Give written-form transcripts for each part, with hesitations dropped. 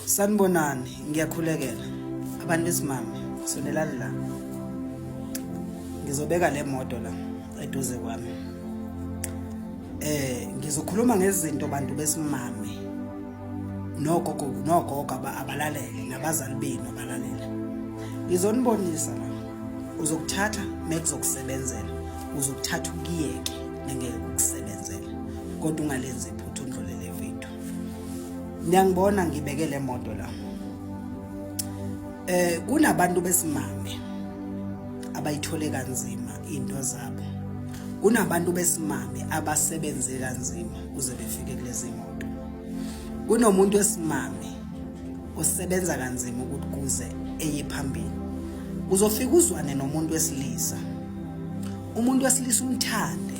Sanibonani, ngiyakhulekela. Abantu besimame, sondelani la. Ngizobeka le moto la eduze kwami. Ngizokhuluma ngezinto bantu besimame nogogo nogogo abalalele nabazali benu abalalele. Ngizonibonisa la. Uzokuthatha mekuzokusebenzela, uzokuthatha ukuyeke nengeke kukusebenzela. Kodwa ungalenzi iphutha undlulele video. Niyangibona ngibeke le moto la. Kunabantu besimame abayithole kanzima into zabo. Kunabantu besimame abasebenze kanzima kuze befike kulezi moto. Kunomuntu wesimame osebenza kanzima ukuthi kuze eye phambili. Uzofika uzwane nomuntu wesilisa. Umuntu wesilisa umthande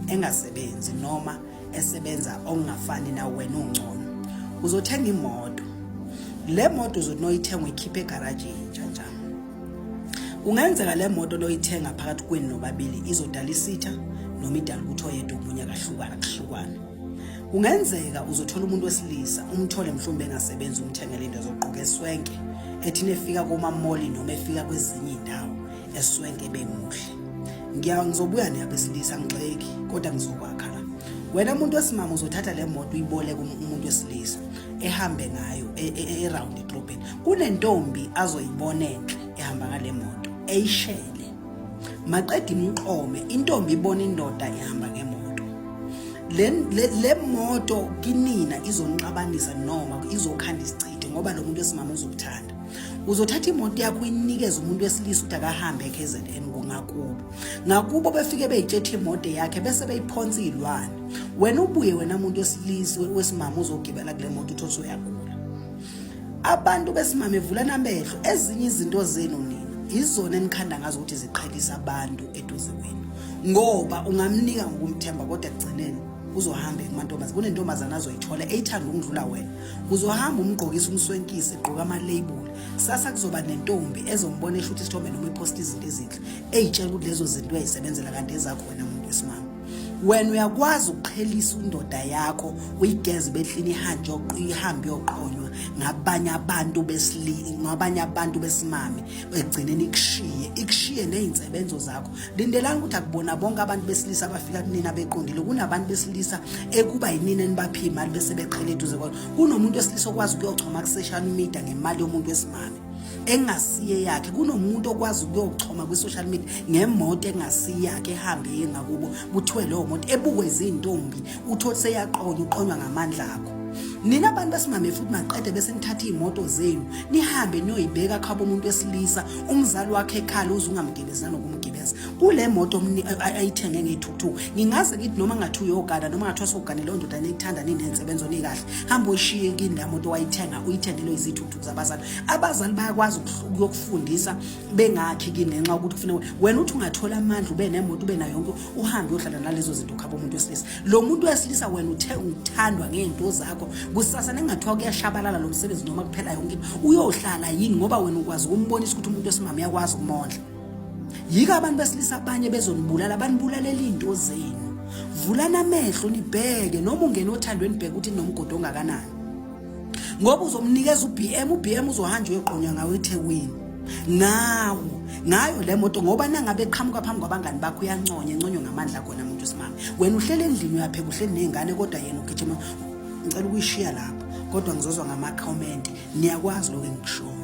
engasebenzi noma esebenza okungafani na wena ungcono. Uzothenga imoto. Le moto uzothi noyithenga uyikhiphe egaraji intsha nja. Kungenzeka le moto noyithenga phakathi kwenu nobabili izodala isitha noma idala ukuthi oyedwa omunye akahlukana kuhlukana. Kungenzeka uzothola umuntu wesilisa umthole mhlawumbe engasebenzi umthengele into zokugqoka eswenke ethi nefika komamoli noma efika kwezinye indawo eswenke bemuhle. Ngiya ngizobuya neyabesilisa ngixeki kodwa ngizokwakha la. Wena umuntu wesimama uzothatha le moto uyiboleke umuntu wesilisa ehambe ngayo e-round edrobheni. Kunentombi azoyibona enhle ehamba ngale moto eyishele. Maqeda imqome intombi ibona indoda ihamba ngemoto. Le moto kinina izonixabanisa noma izokhanda isichitho ngoba lo muntu wesimama uzokuthanda. Uzothatha imoto yakho uyinikeze umuntu wesilisa ukuthi akahambe eKZN kungakubo. Ngakubo befike beyitshethe imoto yakhe bese beyiphonsa izilwane. Wena ubuye wena muntu wesilisa wesimama uzogibela kule moto uthole usuyagula. Abantu besimame vulana amehlo ezinye izinto zenu nina izona enikhanda ngazo ukuthi ziqhelisa abantu eduze kwenu. Ngoba ungamnika ngokumthemba kodwa ekugcineni uzohamba kumantombazane kunentombazane azoyithola eyithanda ukudlula wena. Uzohamba umgqokisa umswenkise egqoka ama-label. Sasa kuzoba nentombi ezombona eshutha isithombe noma eposta izinto ezinhle eyitshela ukuthi lezo zinto uyayisebenzela kanti ezakho wena muntu wesimame. Wena uyakwazi ukuqhelisa indoda yakho uyigeze behlini ihanjwe ihambe yoqonywa ngabanye abantu besilisa ngabanye abantu besimame ekugcineni ikushiye ikushiye nezinsebenzo zakho. Lindelani ukuthi akubona bonke abantu besilisa abafika kunina beqondile. Kunabantu besilisa ekuba yinina enibaphi imali bese beqhela eduze kwakho. Kunomuntu wesilisa okwazi ukuyochoma ku-social media ngemali yomuntu wesimame engasiye yakhe. Kunomuntu okwazi ukuyochoma kwi-social media ngemoto engasiye yakhe ehambe iye ngakubo kuthiwe leyo moto ebukwe izintombi uthole seyaqonywa uqonywa ngamandla akho. Nina abantu besimame futhi maqede bese nithatha iy'moto zenu nihambe niyoyibeka khabo umuntu wesilisa umzali wakhe ekhala uze ungamgibezi nanokumgibeza kule moto ayithenge ngey'thukuthuku. Ngingaze ngithi noma ngathi uyogana noma ngathiwa sowugane leyo ndoda niyithanda ninensebenzo nikahle hamba uyishiye kini la moto wayithenga uyithengelwe izithukuthuku zabazali. Abazali bayakwazi ukuyokufundisa bengakhi kini ngenxa yokuthi kufuneka wena uthi ungathola amandla ube nemoto ube nayo yonke uhambe uyohlala nalezo zinto khabo umuntu wesilisa. Lo muntu wesilisa wena uthe uthandwa ngey'nto zakho kusasa nengathiwa kuyashabalala lo msebenzi noma kuphela yonke into uyohlala yini ngoba wena ukwazi ukumbonisa ukuthi umuntu wesimame uyakwazi ukumondla. Yiko abantu besilisa abanye bezonibulala banibulalela iy'nto zenu. Vulani amehlo nibheke noma ungena othandweni bheke ukuthi nomgodi ongakanani. Ngoba uzomnikeza uBM, uBM uzohanja uyoqonywa ngawo eThekwini. Ngawo, ngayo le moto ngoba nangabe eqhamuka phambi kwabangani bakho uyanconya, enconywe ngamandla khona muntu wesimame. Wena uhlele endlini uyapheka uhleli nezingane kodwa yena ugijima. Ngicela ukuyishiya lapho kodwa ngizozwa ngama comment. Niyakwazi lokho engikushoyo.